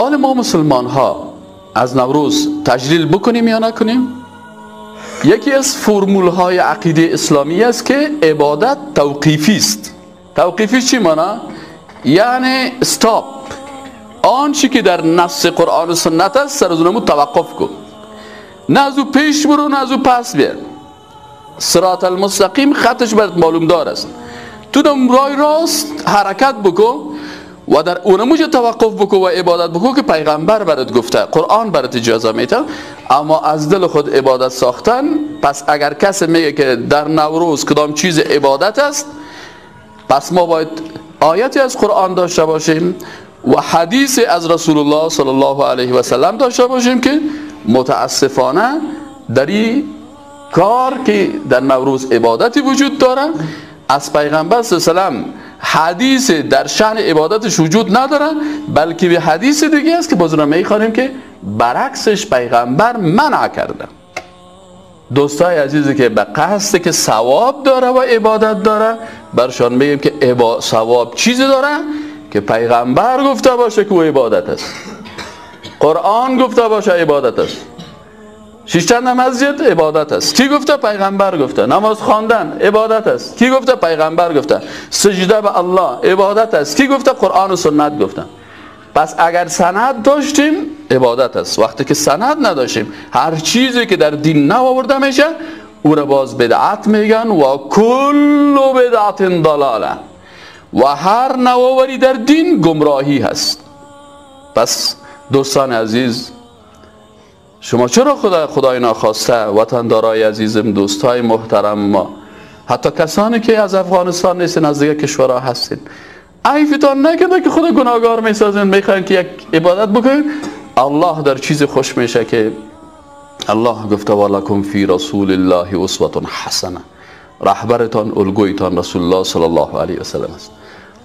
حال ما مسلمان ها از نوروز تجلیل بکنیم یا نکنیم؟ یکی از فرمول های عقیده اسلامی است که عبادت توقیفی است. توقیفی چی مانا؟ یعنی stop، آنچه که در نص قرآن و سنت است سر از اونمو توقف کن، نه از او پیش برو نه از او پس بیا. صراط المستقیم خطش برات معلوم دار است، تو در راه راست حرکت بکن و در اونموج توقف بکن و عبادت بکن که پیغمبر برات گفته، قرآن برات اجازه میده. اما از دل خود عبادت ساختن، پس اگر کسی میگه که در نوروز کدام چیز عبادت است، پس ما باید آیتی از قرآن داشته باشیم و حدیث از رسول الله صلی الله علیه و سلم داشته باشیم که متاسفانه در این کار که در نوروز عبادتی وجود داره، از پیغمبر صلی الله علیه و سلم حدیث در شأن عبادتش وجود نداره، بلکه به حدیث دیگه است که باز اونم میخوانیم که برعکسش پیغمبر منع کرده. دوستای عزیزی که به قصد که ثواب داره و عبادت داره، برشان میگیم که ثواب چیزی داره که پیغمبر گفته باشه که او عبادت است، قرآن گفته باشه عبادت است، شیشتن مسجد عبادت است، کی گفته؟ پیغمبر گفته. نماز خواندن عبادت است، کی گفته؟ پیغمبر گفته. سجده به الله عبادت است، کی گفته؟ قرآن و سنت گفته. پس اگر سند داشتیم عبادت است، وقتی که سند نداشتیم هر چیزی که در دین نو آورده میشه او را باز بدعت میگن و کل بدعت ضلاله، و هر نوآوری در دین گمراهی هست. پس دوستان عزیز، شما چرا خدای ناخواسته، وطندارای عزیزم، دوستای محترم ما، حتی کسانی که از افغانستان نیستین، از دیگه کشورها هستین، عیفتان نکنه که خود گناهگار میسازین، میخواین که یک عبادت بکنین. الله در چیز خوش میشه که الله گفته ولکم فی رسول الله اسوه حسنه، رهبرتان، الگویتان رسول الله صلی الله علیه و سلم است.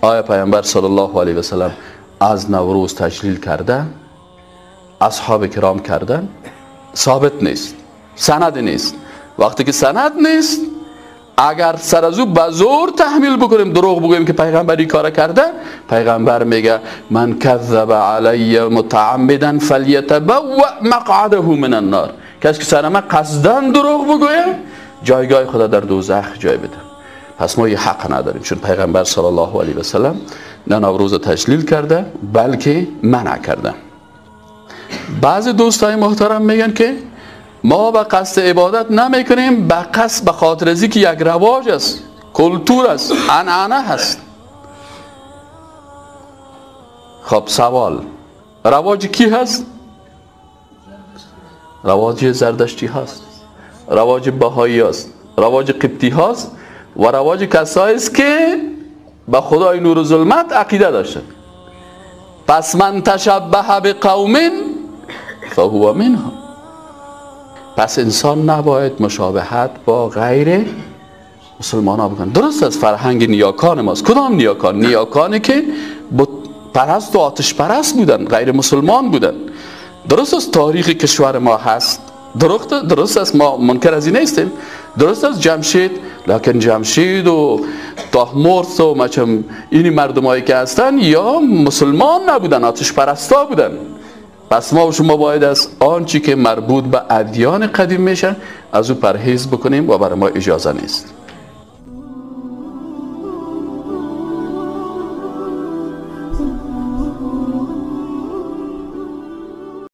آیا پیامبر صلی الله علیه و سلم از نوروز تجلیل کرده؟ اصحاب کرام کردن؟ ثابت نیست، سند نیست. وقتی که سند نیست، اگر سر از او به زور تحمیل بکنیم، دروغ بگوییم که پیغمبر این کار کرده، پیغمبر میگه من کذب علی متعمدا فلیتبوأ مقعده من النار، کسی که سر من قصداً دروغ بگویه جایگاه خدا در دوزخ جای بده. پس ما یه حق نداریم، چون پیغمبر صلی الله علیه و سلم نه نوروز تجلیل کرده بلکه منع کرده. بعضی دوستای محترم میگن که ما به قصد عبادت نمیکنیم، به قصد به خاطر از که یک رواج است، کلتور است، عنعنه هست. خب سوال، رواج کی هست؟ رواج زردشتی هست، رواج بهایی هست، رواج قبطی هست و رواج کسایی است که به خدای نور و ظلمت عقیده داشتند. پس من تشبه بقوم فهو منهم. پس انسان نباید مشابهت با غیر مسلمان ها بکنه. درست از فرهنگ نیاکان ماست. کدام نیاکان؟ نیاکانی که بت پرست و آتش پرست بودن، غیر مسلمان بودن. درست از تاریخ کشور ما هست، درست است، ما منکر از این نیستیم. درست از جمشید، لکن جمشید و طاهمرث و مچم این مردمایی که هستن یا مسلمان نبودن، آتش پرستا بودن. پس ما و شما باید از آنچه که مربوط به ادیان قدیم میشن از او پرهیز بکنیم و برای ما اجازه نیست.